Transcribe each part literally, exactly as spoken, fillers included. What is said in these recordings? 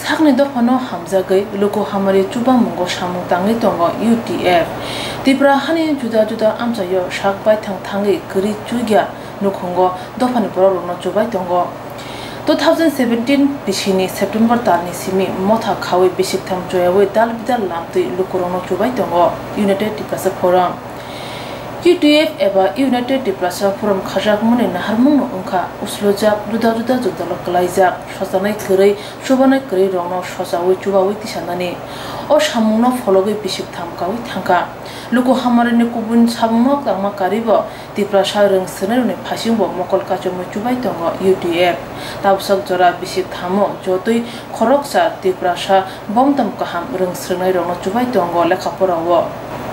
Sakni dophano hamjagwi luku hamari chubamungo samung tangwi tongo U T F. Tipra hani juda juda amchaio sak baithang thangwi kwrwi chugya nukhungo dophani borokrokno chubai tongo. Two thousand seventeen bisini September talni simi motha khawi bisiktham choyawi dal bidal lamtwi lukurokno chubai tongo United Tiprasa Forum. U T F eba United Tiprasa Forum khajakmani naharmungno wngkha uslojak, juda juda jotolo kwlaijak, sosanai kwrwi, chubanai kwrwi rokno sosawi chubawi tisanani. O samungno phologwi bisiktham kawi thangkha. Luku hamarini kubun samungno tangma karibo Tiprasa rwng swrwngnairokni phasingbo mokol kachomwi chubai tongo U T F. Tabwsak jora bisikthamo jotoi khoroksa Tiprasa bomtom kaham rwng swrwngnairokno chubai tongo lekhaporao.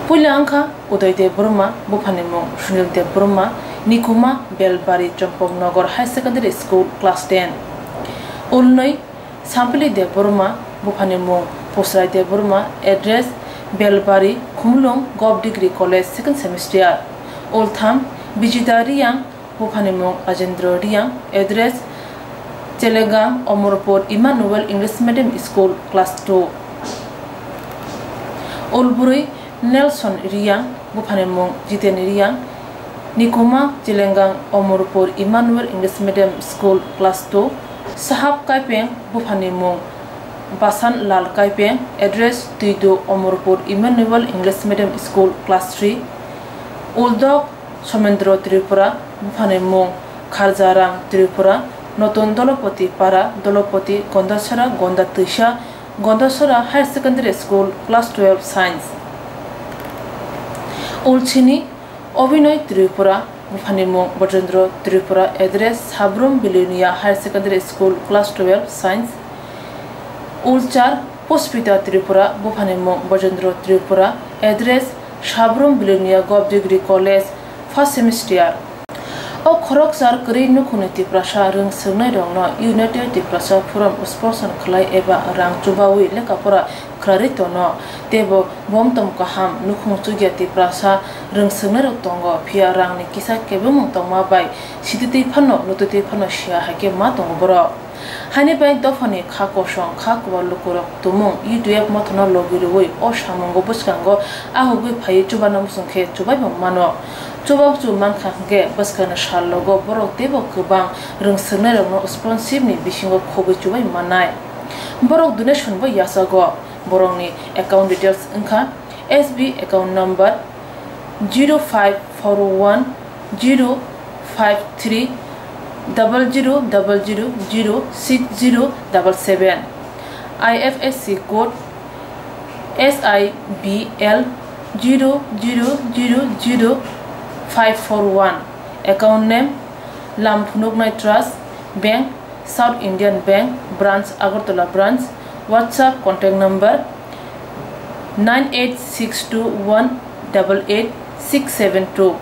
Puila wngkha Uday Debbarma, buphani mung Sunil Debbarma, Nikuma, Belbari Chompoknagar High Secondary School, class ten. Ulnwi Sampili Debbarma, buphani mung Pusrai Debbarma, address Belbari, Khumulwng Govt Degree College, second semester. Ultham Bijita Riyang, buphani mung Rajendra Riyang, address Chelegang Omorpur Emmanuel English Medium School, class two. Ulbwrwi Nelson Riyang, buphani mung Jiten Riyang, Nikuma Chelegang Omorpur Emmanuel English Medium School, class two. Sahab Kaipeng, buphani mung Basan Lal Kaipeng, address Tuidu Omorpur Emmanuel English Medium School, class three. Uldok Somendro Tripura, buphani mung Kharjaram Tripura, Notun Dolopoti Para, Dolopoti, Gondasara, Gonda Twisa, Gondasara Higher Secondary School, class twelve, Science. Ulchini Obinoy Tripura, buphani mung Bojendro Tripura, address Sabrum Bilonia Higher Secondary School, class twelve, Science. Ulchar Puspita Tripura, buphani mung Bojendro Tripura, address Sabrum Bilonia Govt Degree College, first semester. O khoroksa kwrwi nukhungni Tiprasa rwng swrwngnairokno United Tiprasa Forum sponsor khlai eba rang chubawi lekha pora khlaiwi tono, teibo bomtom kaham nukhung chukya Tiprasa rwng swrwngnairok tongo, phiya rangni kisa kebengmung tongma bai sititwi phano nutitwi phano siya hai khe ma tongo borok. Haini bai dophani kha kosong, kha kwbal lukurok tumung U T F mothano logi rwui o samungo bwskango ahugwi phaiwi chubanw muchung khe chubai bo mano. Chubachu mankha hwnkhe bwskangni sal logo borok teibo kwbang rwng swrwngnairokno sponsorship ni bisingo khogwi chubai mannai. Borok donation bo yachago. Borokni account details wngkha S B I account number zero five four one zero five three double zero double zero zero six zero double seven, I F S C code S I B L zero zero zero zero five four one, account name Lam Phunuknai Trust Bank, South Indian Bank, Branch, Agartala Branch. WhatsApp contact number nine eight six two one double eight six seven two.